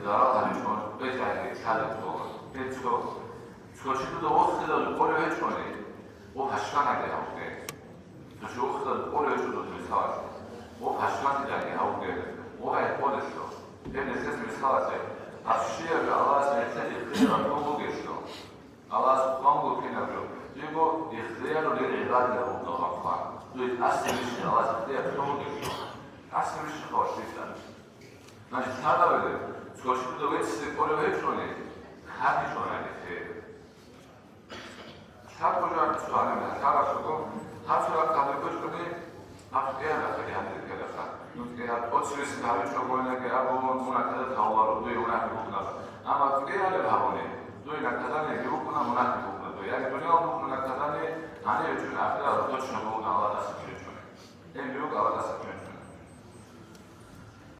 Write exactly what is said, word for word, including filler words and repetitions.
Зарал гьабичӀо, бетӀергьанги лъалеб ккола. Гьеб цо, цо чи дуда вохизарун кӀолев гьечӀони, гъо пашманги гьавуге. Цо чи вохизарун кӀолев гьечӀо, мисалалъе, гъо пашманги гьавуге, гъо гӀекъолелъул. Гьеб нилъеца мисалалъе, гьаб щибаб Аллагьас нилъеде хирияб бугелъул. Аллагьас хъван вукӀинаб жо, жего ихтияр лил гӀибади абун ккола. Дуе тӀасабищ Аллагьас ихтияр кьун вугелъул. ТӀасабищ хавалъиса. Значит, лъаларелъул, цо чи дуда веццизе кӀолев гьечӀони, хадичӀони гьаниб. Лъабго жо цо гьаниб лъаларелъул, гьаб сурахъ гьабизе ккечӀони, гьаб кӀиялахъе гьаниб ккелаха. НуцӀе гьаб тӀоцебесеб гьабичӀого яги абун, мун наказать гьавуларо, дуе мунагьи букӀунаро. Амма кӀиялеб гьабуни, дуе наказаниеги букӀуна, мунагьи букӀуна дуе. Яги дуниял букӀуна наказание, гьаниб гьечӀони ахиралда точно букӀуна Аллагьас гьечӀони. Гьеб буго Аллагьас гьечӀони.